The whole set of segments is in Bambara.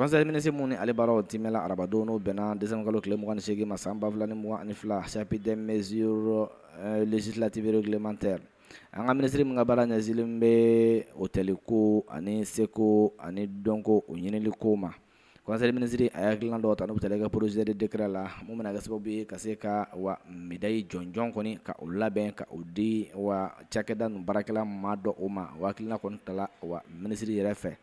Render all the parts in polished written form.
Conseil des ministres min ni ale baaraw timɛla arabadon, n'o bɛnna décembre kalo tile 28 ma san 2022, chapitre des mesures législatives et réglementaires, an ka minisiri min ka baara ɲɛsinlen bɛ hôtel ko ani seko ani dɔnko o ɲinili ko ma, conseil des ministres a ye hakilina dɔw ta, n'o bɛ tali kɛ projet de décret la, mun bɛna kɛ sababu ye ka se ka wa médaille jɔnjɔn kɔni ka o labɛn ka o di wa cakɛda ninnu baarakɛla maa dɔ o ma. O hakilina kɔni tala wa minisiri yɛrɛ fɛ.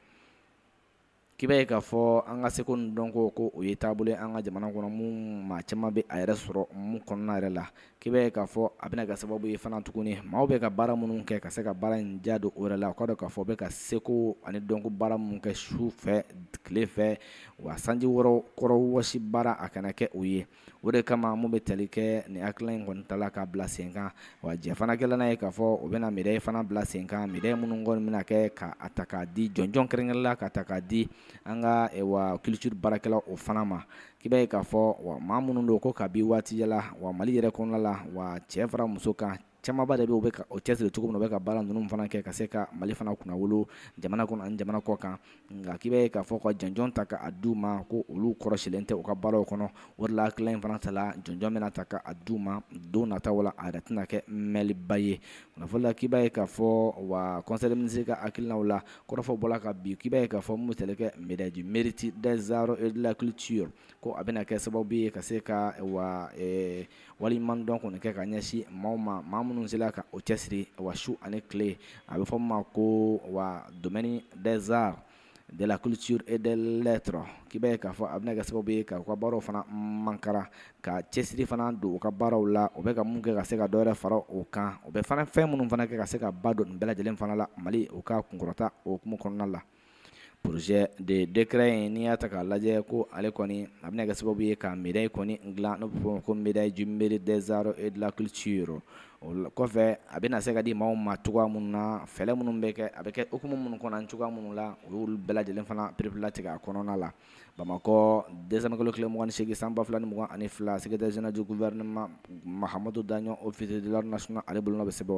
K'i b'a ye k'a fɔ an ka seko ni dɔnko ko o ye taabolo an ka jamana kɔnɔ mun maa caman bɛ a yɛrɛ sɔrɔ mun kɔnɔna yɛrɛ la. K'i b'a ye k'a fɔ a bɛna kɛ sababu ye fana tuguni, maaw bɛ ka baara minnu kɛ ka se ka baara in diya don o yɛrɛ la. O k'a dɔn k'a fɔ bɛ ka seko ani dɔnko baara minnu kɛ su fɛ, tile fɛ, wa sanji wɔrɔ kɔrɔ wɔsi baara a kana kɛ o ye. O de kama mun bɛ tali kɛ nin hakilina in kɔni tala k'a bila sen kan. Wa jɛ fana kɛla n'a ye k'a fɔ o bɛna médaille fana bila sen kan, médaille minnu kɔni bɛna kɛ ka a ta k'a di jɔnjɔn kɛrɛnkɛrɛn la, ka ta k'a di an ka wa culture baarakɛlaw o fana ma. K'i b'a ye k'a fɔ wa maa minnu don ko kabi waati la wa Mali yɛrɛ kɔnɔna la, wa cɛ fara muso kan, camanba de bɛ u bɛ ka o cɛsiri cogo min na, u bɛ ka baara ninnu fana kɛ ka se ka Mali fana kunnawolo jamana kɔnɔ ani jamana kɔ kan. Nka k'i b'a ye k'a fɔ ka jɔnjɔn ta k'a d'u ma, ko olu kɔrɔsilen tɛ u ka baaraw kɔnɔ. O de la hakilina in fana tala, jɔnjɔn bɛna ta k'a d'u ma don nataw la, a yɛrɛ tɛna kɛ mɛnliba ye. Kunnafoni la, k'i b'a ye k'a fɔ wa conseil des ministres ka hakilinaw la, kɔrɔfɔ bɔla ka bi. K'i b'a ye k'a fɔ mun bɛ tali kɛ médaille du mérite des arts et de la culture, ko a bɛna kɛ sababu ye ka se ka wa waleɲuman dɔn kɔni kɛ ka ɲɛsin maaw ma, maa minnu sera ka o cɛsiri wa su ani tile. A bɛ fɔ min ma ko wa domaine des arts, de la culture et des lettres. K'i b'a ye k'a fɔ a bɛna kɛ sababu ye ka u ka baaraw fana mankara, ka cɛsiri fana don u ka baaraw la, u bɛ ka mun kɛ ka se ka dɔ wɛrɛ fara o kan, u bɛ fana fɛn minnu fana kɛ ka se ka ba don nin bɛɛ lajɛlen fana la Mali u ka kunkɔrɔta o hukumu kɔnɔna la. Projet de décret in, n'i y'a ta k'a lajɛ, ko ale kɔni a bɛna kɛ sababu ye ka médaille kɔni dilan, n'o bɛ fɔ ko médaille du mérite des arts et de la culture. O kɔfɛ, a bɛna se ka di maaw ma cogoya minnu na, fɛɛrɛ minnu bɛ kɛ, a bɛ kɛ hukumu minnu kɔnɔ, cogoya minnu la, o y'olu bɛɛ lajɛlen fana pereperelatigɛ a kɔnɔna la. Bamakɔ, décembre kalo tile 28 san 2022, secrétaire général du gouvernement Mahamadu Daɲɔ, officier de l'ordre national, ale bolonɔ bɛ sɛbɛn o la.